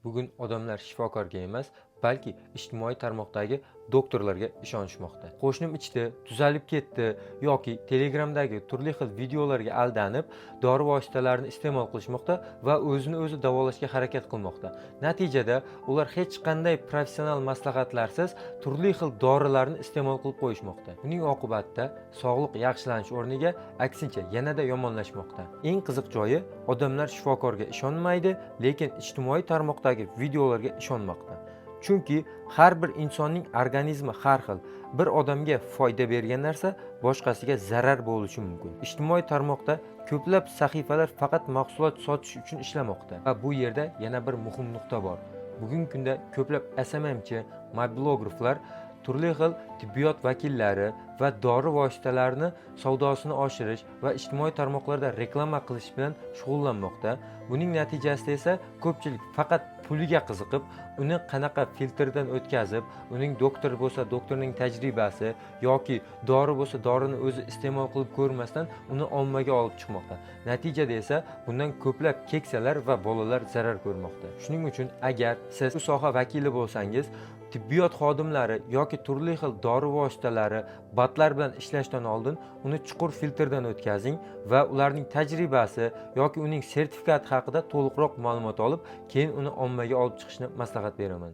Bugun odamlar shifokorga emas, balki ijtimoiy tarmoqdagi doktorlarga ishonishmoqda. Qo'shnim ichdi, tuzalib ketdi yoki Telegramdagi turli xil videolarga aldanib, dori vositalarini iste'mol qilishmoqda va o'zini o'zi davolashga harakat qilmoqda. Natijada ular hech qanday professional maslahatlarsiz turli xil dorilarni iste'mol qilib qo'yishmoqda. Buning oqibatida sog'liq yaxshilanish o'rniga, aksincha, yanada yomonlashmoqda. Eng qiziq joyi, odamlar shifokorga ishonmaydi, lekin ijtimoiy tarmoqdagi videolarga ishonmoqda. Chunki har bir insonning organizmi har xil. Bir odamga foyda bergan narsa boshqasiga zarar bo'lishi mumkin. Ijtimoiy tarmoqda ko'plab sahifalar faqat mahsulot sotish uchun ishlamoqda va bu yerda yana bir muhim nuqta bor. Bugungi kunda ko'plab SMMchi, mobilograflar, turli xil tibbiyot vakillari va dori vositalarini savdosini oshirish va ijtimoiy tarmoqlarda reklama qilish bilan shug'ullanmoqda. Buning natijasida esa ko'pchilik faqat puliga qiziqib, uni qanaqa filtrdan o'tkazib, uning doktor bo'lsa, doktorning tajribasi yoki dori bo'lsa, dorini o'zi iste'mol qilib ko'rmasdan uni ommaga olib chiqmoqda. Natijada esa bundan ko'plab keksalar va bolalar zarar ko'rmoqda. Shuning uchun agar siz bu soha vakili bo'lsangiz, tibbiyot xodimlari yoki turli xil dori vositalari, БАД lar bilan ishlashdan oldin uni chuqur filtrdan o'tkazing va ularning tajribasi yoki uning sertifikati haqida to'liqroq ma'lumot olib, keyin uni ommaga olib chiqishni maslahat beraman.